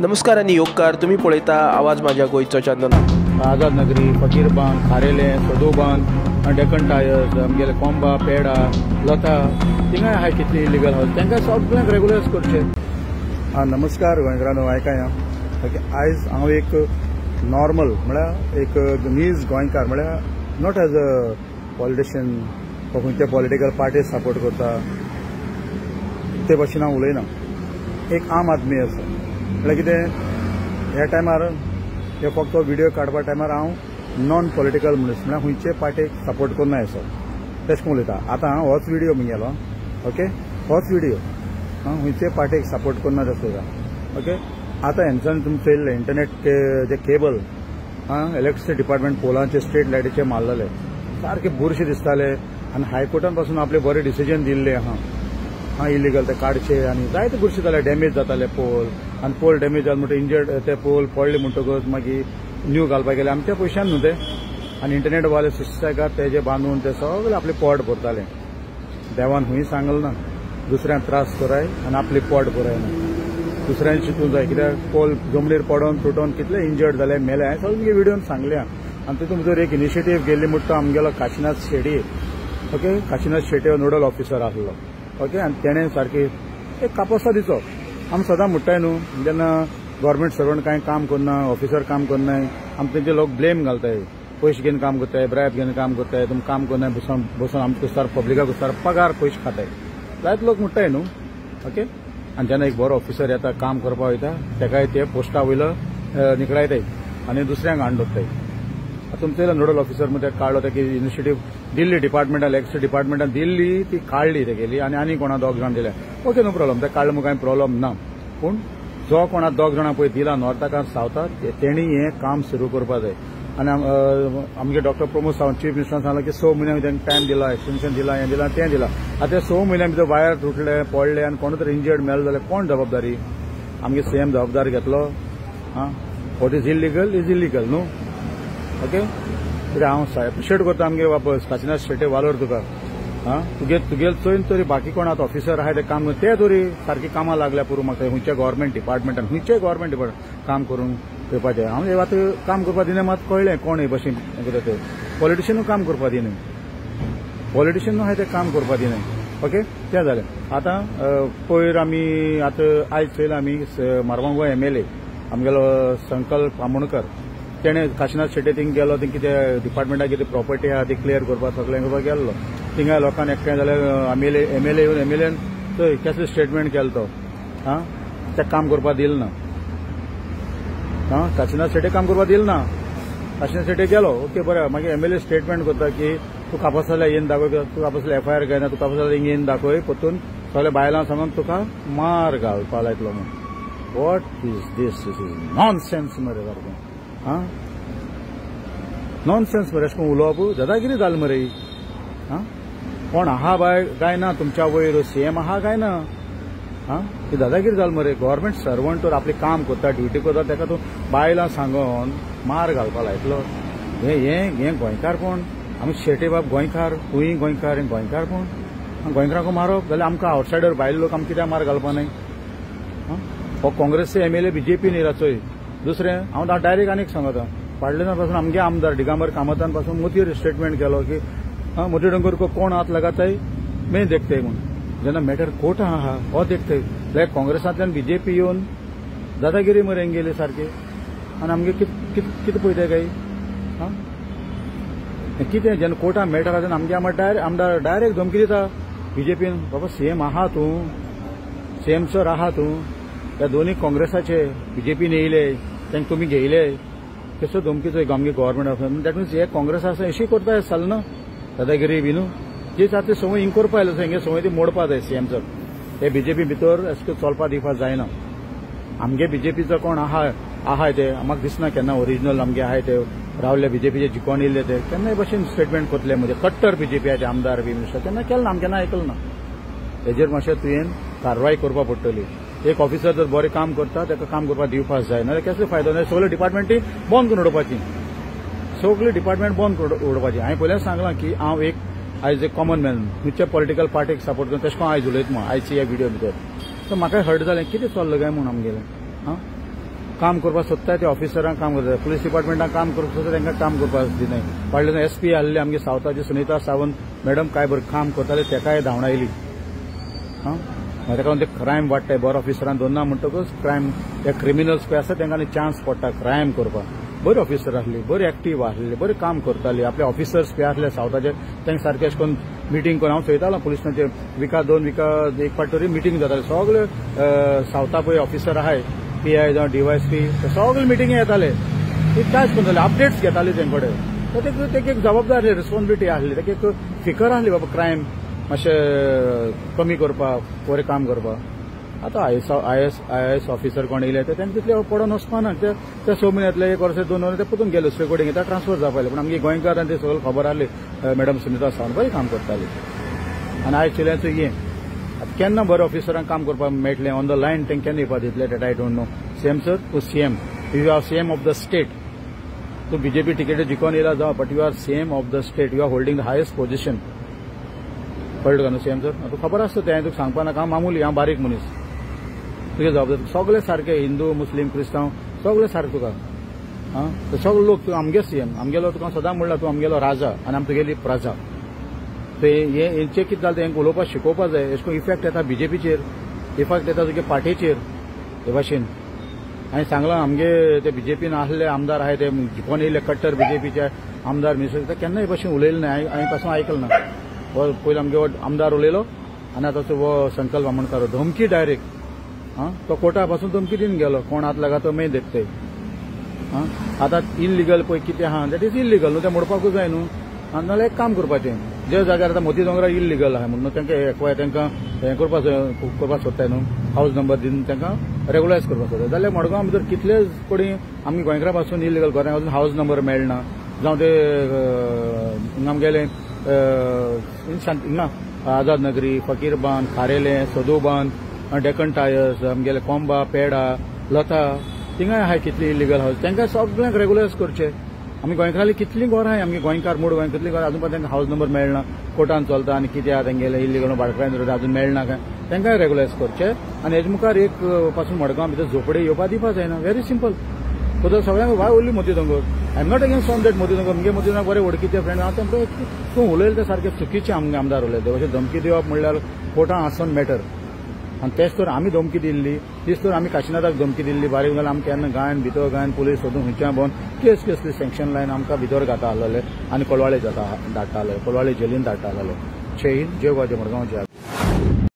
नमस्कार आनी येवकार. तुमी पळयता आवाज माझ्या गोंयचो चॅनल. आझाद नगरी, फकीरबांद, खारेले, सदोबांद, डेकन टायर्स, आमगेले कोंबा, पेडा, लता, थिंगाय आहाय कितली इलिगल हाऊस, तांकां सगळ्यांक रेगुलरायज करचे. आं, नमस्कार गोंयकारांनो, आयकाय. ओके, आयज हांव एक नॉर्मल म्हळ्यार एक नीज गोंयकार, म्हळ्यार not as a politician वा खंयच्या पॉलिटिकल पार्टी सपोर्ट करता ते भाशेन हांव उलयना. एक आम आदमी आसा. म्हळ्यार कितें, ह्या टायमार हे फक्त व्हिडिओ काडपा टायमार हांव नॉन पॉलिटिकल मनीस, म्हळ्यार खंयचे पार्टीक सपोर्ट करना असो तेश करून उलयता. आतां होच व्हिडिओ मुगेलो, ओके, होच व्हिडिओ हांव खंयचे पार्टीक सपोर्ट करना तसो उलयता. ओके, आतां हेंच्यान तुमी चोयल्लें इंटरनेट जे केबल इलेक्ट्रिसिटी डिपार्टमेंट पोलांचे स्ट्रीट लायटीचे मारलेले सारके बुरशे दिसताले आनी हायकोर्टान पासून आपले बरे डिसिजन दिल्ले आहा. हा, इलिगल ते काडचे आनी जायते बुरशे जाले, डॅमेज जाताले पोल, आनी पोल डॅमेज जाले म्हणटकीर इंजर्ड ते पोल पडले म्हणटकच मागीर न्यू घालपाक गेले आमच्या पयशान न्हू ते. आनी इंटरनेट वाले सुसेगाद तेजे बांदून ते सगळे आपले पोट भरताले. देवान खंय सांगल ना दुसऱ्यांक त्रास कराय आनी आपले पोट भराय ना, दुसऱ्यांक चिंतूंक जाय. कित्याक पोल जमनीर पडोन तुटोन कितले इंजर्ड जाले, मेले, हांवें सगळें तुमगे व्हिडियोन सांगल्या. आनी तितून भितर एक इनिशिएटीव गेल्ली म्हणटा तो आमगेलो Kashinath Shetye. Okay, Kashinath Shetye nodal officer आसलो. ओके, आनी तेणें सारकी एक कापोस्तादीचो आमी सदां म्हणटाय न्हू, जेन्ना गव्हर्मेंट सर्वंट कांय काम करना, ऑफिसर काम करनाय, आमी तेंचे लोक ब्लेम घालताय, पयशे घेवन काम करताय, ब्रायब घेवन काम करताय, तुमी काम करनाय, बसून बसून आमचे कुस्तार पब्लिका कुस्तार पगार पयशे खाताय, जायते लोक म्हणटाय न्हू. ओके, आनी जेन्ना एक बरो ऑफिसर येता काम करपाक वयता तेकाय ते पोस्टा वयलो निकळायताय आनी दुसऱ्यांक हाडून दवरताय. तुमचे नोडल ऑफिसर मग काडलो, तेका इनिशिएटीव दिल्ली डिपार्टमेंटान, इलेक्ट्रिसिटी डिपार्टमेंटान दिल्ली, ती काडली तेगेली आनी आनी कोणा दोग जाण दिले. ओके, नो प्रॉब्लम, ते काडले म्हूण कांय प्रॉब्लम ना. पूण जो कोणा दोग जाणां पळय दिला नॉर्थाक सावथाक, तेणी हें काम सुरू करपाक जाय. आनी आमगे डॉक्टर प्रमोद सावंत चीफ मिनिस्टरान सांगलां की 6 म्हयन्यां तांकां टायम दिला, एक्सटेन्शन दिला, हें दिलां तें दिलां. आतां 6 म्हयन्यां भितर वायर तुटले, पडले आनी कोण तरी इंजर्ड मेलो जाल्यार कोण जबाबदारी? आमगे सीएम जबाबदारी घेतलो? आं, what is illegal is illegal न्हू. ओके, कित्याक हांव एप्रिशिएट करता आमगे वापस काशिनाथ शेट्ये, वालोर तुका. आं, तुगे तुगेल चोयन तरी बाकी कोण आतां ऑफिसर आहाय ते काम ते तरी सारकी कामां लागल्या पुरो. म्हाका खंयच्या गव्हर्मेंट डिपार्टमेंटान खंयच्याय गव्हर्मेंट डिपार्टमेंट काम करून येवपाचें. हांव आतां काम करपा दिना मात कळ्ळें कोण हे भशेन कितें तें. पॉलिटिशियनूय काम करपा दिना, पॉलिटिशियनूय आहाय ते काम करपा दिना. ओके, तें जालें. आतां पयर आमी आतां आयज चोयलां आमी मारवांगो MLA आमगेलो संकल्प आमोणकर, तेणें काशिनाथ शेट्ये थिंग गेलो, थिंग कितें डिपार्टमेंटाक कितें प्रॉपर्टी आहा ती क्लियर करपाक सगळें करपाक गेल्लो. थिंगाय लोकांक एकठांय जाल्यार एमएलए येवन एमएलएन चोय कसलें स्टेटमेंट केलो तो. आं, तें काम करपाक दिलें ना. आं, काशिनाथ शेट्ये काम करपाक दिलें ना, काशिनाथ शेट्ये गेलो. ओके, बरें, मागीर एमएलए स्टेटमेंट करता की तूं कापस जाल्यार येवन दाखय, तूं कापस जाल्यार एफआयआर घेयना, तूं कापस जाल्यार हिंग येवन दाखय, परतून सगळे बायलां सांगून तुका मार घालपा लायतलो म्हूण. What is this? This is nonsense मरे सारकें. आं, नॉनसेन्स मरे, अशें करून उलोवप दादागिरी जाल मरे. आं, कोण आहा बाय काय ना तुमच्या वयर सीएम आहा काय ना? आं, ती दादागिरी जाल मरे. गव्हर्मेंट सर्वंट तर आपलें काम करता, ड्युटी करता, तेका तूं बायलां सांगोन मार घालपा लायतलो. हें हें हें गोंयकारपण. आमी शेट्ये बाब गोंयकार, तूंय गोंयकार, हें गोंयकारपण. गोंयकारांक मारप जाल्यार आमकां आवटसायडर भायले लोक आमकां कित्याक मार घालपा न्हय? हो काँग्रेसचे MLA BJP न्ही चोय. दुसरें हांव डायरेक्ट आनीक सांगता, पाडलेना पासून आमगे आमदार दिगंबर कामतान पासून मोतीर स्टेटमेंट केलो की मोती डोंगर को कोण हात लगाताय मैं देखताय म्हूण. जेन्ना मॅटर कोर्ट आहा हो देखताय. जाल्यार काँग्रेसांतल्यान बीजेपी येवन दादागिरी मरे गेली सारकी. आनी आमगे कितें पळयताय काय? आं, कितें जेन्ना कोर्टान मॅटर आहा तेन्ना आमगे आमदार डायरेक्ट धमकी दिता बीजेपीन, बाबा सीएम आहा तूं, सीएम सर आहा तूं, ह्या दोनूय काँग्रेसाचे बीजेपीन येयले तांकां तुमी घेयले, कसो धमकीचो आमगे गव्हर्मेंट आसा. That means हे काँग्रेस आसा अशी करता जाल ना दादागिरी बी न्हू. जी जाता संवय हिंग करपा आयलो हिंगे संवय ती मोडपा जाय सीएम सर. हे बीजेपी भितर अशें चलपा दिवपा जायना. आमगे बीजेपीचो कोण आहा आहाय ते म्हाका दिसना केन्ना ओरिजिनल आमगे आहाय ते रावले बीजेपीचे जिकोन येयल्ले ते केन्नाय भशेन स्टेटमेंट करतले. म्हणजे कट्टर बीजेपीचे आमदार बी मिनिस्टर केन्ना केलें ना, आमी केन्ना आयकलें ना. हेजेर मातशें तुवें कारवाय करपा पडटली. एक ऑफिसर जर बरें काम करता ताका काम करपाक दिवपाक जाय, नाजाल्यार कसलो फायदो? नाजाल्यार सगळे डिपार्टमेंटी बंद करून उडोवपाची, सगळे डिपार्टमेंट बंद करून उडोवपाची. हांवें पयल्यान सांगलां की हांव एक आयज एक कॉमन मॅन, खंयच्या पॉलिटिकल पार्टीक सपोर्ट करून तशें हांव आयज उलयता म्हूण आयच्या ह्या व्हिडिओ भितर. सो म्हाका हर्ट जालें कितें चल्लां काय म्हूण आमगेलें. आं, काम करपाक सोदताय ते ऑफिसरांक काम करता, पुलीस डिपार्टमेंटाक काम करपाक सोदता तांकां काम करपाक दिनाय. फाटल्यान एस पी आहले आमगे सावथाची सुनीता सावंत मॅडम काय बरें काम करताले, तेकाय धांवडायली. आं, ताका लागून ते क्रायम वाडटाय. बरो ऑफिसरान दोनना म्हणटकच क्रायम ते क्रिमिनल्स पळय आसा तांकां चान्स पडटा क्रायम करपाक. बरी ऑफिसर आसली, बरी एक्टीव आसली, बरें काम करताली. आपले ऑफिसर्स पळय आसले सावथाचे तांकां सारकें अशें करून मिटींग करून हांव चोयतालो पुलिसांचे विका 2 विका एक फावट तरी मिटींग जाताले. सगळे सावथा पळय ऑफिसर आहाय, पी I जावं डीवायएसपी, सगळे मिटिंगे येताले. ते कांयच करताले, अपडेट्स घेताले तेंचे कडेन. तेका एक जबाबदारी, रिस्पॉन्सिबिलिटी आसली, तेका एक फिकर आसली बाबा क्रायम मातशें कमी करपाक, बरें काम करपाक. आतां I S officer कोण येयले ते तांकां तितले पडोन वचपाना. ते 6 म्हयन्यांतले 1 वर्स 2 वर्स ते परतून गेले दुसरे कडेन येता ट्रान्सफर जावपा आयले. पूण आमगे गोंयकार आनी ते सगळें खबर आहली मॅडम सुनीता सावंत बरें काम करताली. आनी आयज चेल्यांचो हें आतां केन्ना बरें ऑफिसरांक काम करपाक मेळटलें, ऑन the line तांकां केन्ना येवपा दितले that I don't know. CM sir, तूं CM, you are CM of the state. तूं बीजेपी तिकेट जिखोन येयला जावं, but you are CM of the state, you are holding the highest position. कळ्ळें तुका न्हू सीएम सर? तुका खबर आसता तें, तुका सांगपा नाका. हांव मामुली, हांव बारीक मनीस, तुगे जबाबदारी सगळे सारके, हिंदू मुस्लीम क्रिस्तांव सगळे सारके तुका. आं, सगळे लोक तूं आमगे सीएम, आमगेलो तुका सदां म्हणला तूं आमगेलो राजा आनी आम तुगेली प्रजा. ते हेंचें कितें जालें तेंकां उलोवपाक शिकोवपाक जाय. अशें करून इफेक्ट येता बीजेपीचेर, इफेक्ट येता तुगे पार्टीचेर. हे भाशेन हांवें सांगलां आमगे ते बीजेपीन आहले आमदार आहाय ते जिखोन येयले कट्टर बीजेपीचे आमदार मिनिस्टर, ते केन्ना हे भाशेन उलयले ना, हांवें पासून आयकलें ना. हो पयलीं आमगे आमदार उलयलो आनी आतां हो संकल्प आमोणकार धमकी डायरेक्ट. आं, तो कोर्टा पासून धमकी दिवन गेलो, कोण हात लागा तो मे देखते. आं, आतां इलिगल पळय कितें आहा that is illegal न्हू, तें मोडपाकूच जाय न्हू. आनी नाल्यार एक काम करपाचें, जे जाग्यार आतां मोती दोंगरार इलिगल आहा म्हणून तांकां तांकां हें करपाक सोदताय न्हू, हावज नंबर दिवन तांकां रेगुलरायज करपाक सोदता. जाल्यार मडगांव भितर कितले कडेन आमी गोंयकारां पासून इलिगल घरां अजून हावज नंबर मेळना, जावं ते आमगेले हिंगा आझाद नगरी, फकीरबान, खारेलें, सदोबान, डेकन टायर्स, आमगेले कोंबा, पेडा, लता, थिंगाय आहाय कितली इलिगल हावज, तांकां सगळ्यांक रेगुलरायज करचे. आमी गोंयकारांली कितलीं घरां आहाय, आमगे गोंयकार मूळ गोंय कितलीं घरां अजून तांकां हावज नंबर मेळना, कोर्टान चलता आनी कितें आहा तेंगेलें इलिगल भाटकारान अजून मेळना काय, तांकां रेगुलरायज करचे. आनी हेजे मुखार एक पासून मडगांव भितर झोपडे येवपा दिवपा जायना, व्हेरी सिंपल. तो सगळ्यांक वाय उरली Moti Dongor, I am not against on that Moti Dongor. मुगे मोती दोंगर बरे वळखीचे फ्रेंड हांव, तांकां तूं उलयलें तें सारकें चुकीचें आमगे आमदार उलयले. अशें धमकी दिवप म्हणल्यार कोर्टान आसोन मॅटर. आनी तेच तर आमी धमकी दिल्ली, तीच तर आमी काशिनाथाक धमकी दिल्ली. बारीक जाल्यार आमकां केन्ना गायन भितर गायन पुलीस सोदून खंयच्यान भोंवन केस केसली सँक्शन लायन आमकां भितर घाता आहलेले आनी कोलवाळे जाता धाडटा आहले, कोलवाळे जेलीन धाडटा आहलेले. जय हिंद, जय गोवा, जय मडगांव, जय.